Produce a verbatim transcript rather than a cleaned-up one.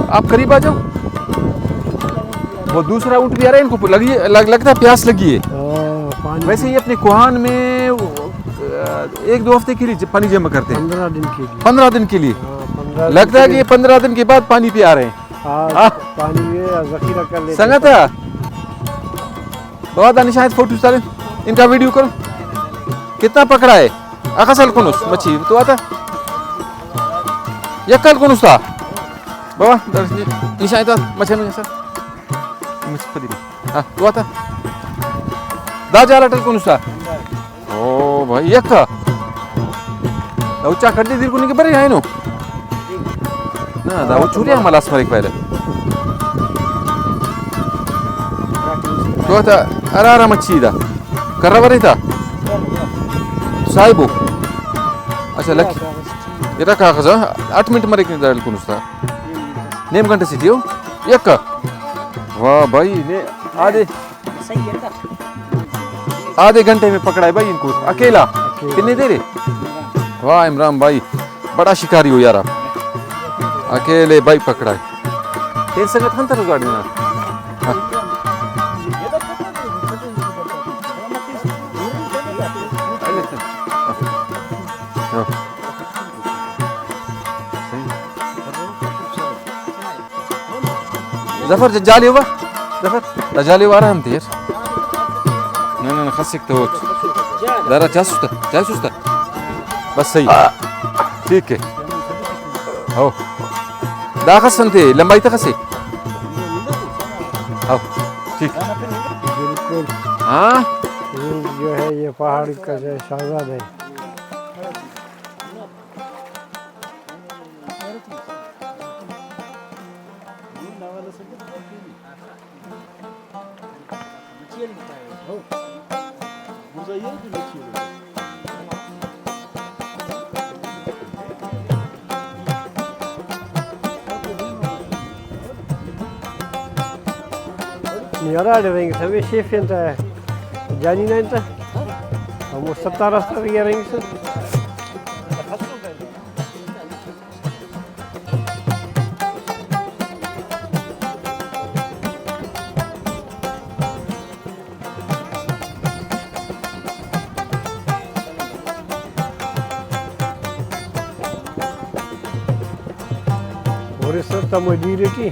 آپ قریب آ جاؤ۔ وہ دوسرا اونٹ بھی آ رہا ہے، ان کو لگی، لگ، لگتا ہے پیاس لگی ہے۔ ہاں، پانی ویسے ہی اپنے کوہان میں، آ، ایک دو ہفتے کے لیے ج-، پانی جمع کرتے ہیں۔ پندرہ دن کے لیے۔ پندرہ دن کے لیے۔ ہاں، پندرہ دن لگتا ہے کے کہ لیے۔ یہ پندرہ دن کے بعد پانی پہ آ رہے ہیں۔ ہاں، ہاں۔ پانی یہ ذخیرہ کر لیتے ہیں۔ سنگت ہے۔ بابا، دا نشان فوٹو سارے، ان کا ویڈیو کرو۔ کتنا پکڑا ہے؟ اخس ہلکنس مچھی تو آتا۔ یک ہلکنس تا۔ بابا، دا نشان تا مچھی نو سر۔ مچھی پدی۔ ہاں، تو آتا۔ دا جال اٹ ہلکنس تا۔ او بھائی، یک۔ دا اچا کڈی دیر کننگ کہ بری اینو۔ نا، دا او چوریا ملاس مریک پہلے۔ تو تا ارا ارا مچھی دا۔ کرا ورے تا۔ صاحبو۔ اچھا، لکی۔ ادا کاغذ، ہاں؟ آٹھ منٹ مریک دا ہلکنس تا۔ نیم گھنٹے سے ٹی ہو؟ یک۔ واہ بھائی، نے آدھے۔ آدھے گھنٹے میں پکڑا ہے بھائی ان کو، اکیلا۔ اکیلا۔ کتنی دیر ہے؟ واہ عمران بھائی، بڑا شکاری ہو یار آپ۔ اکیلے بھائی پکڑا ہے۔ تین سنگت ہم تر گاڑی نا۔ ہاں۔ ہاں۔ ظفر، جا-، جالی ہوا؟ ظفر، دا جالی ہوا آرام تیر۔ نہ، نہ، نہ، خسک تو ہوت۔ دارا چاسوستا، چاسوستا۔ بس صحیح۔ ٹھیک ہے۔ ہو۔ دا خس انتے، لمبائی تا خسے۔ ہو، ٹھیک۔ بالکل۔ ہاں؟ یہ جو ہے، یہ پہاڑ کا جو ہے، شاہزادہ ہے۔ نی ہراڑے رہینگسہ، ہمے شیف انت جانی نا انت، ہمو ستار است رہینگسہ۔ ہُرسہ تمو دیر ٹی۔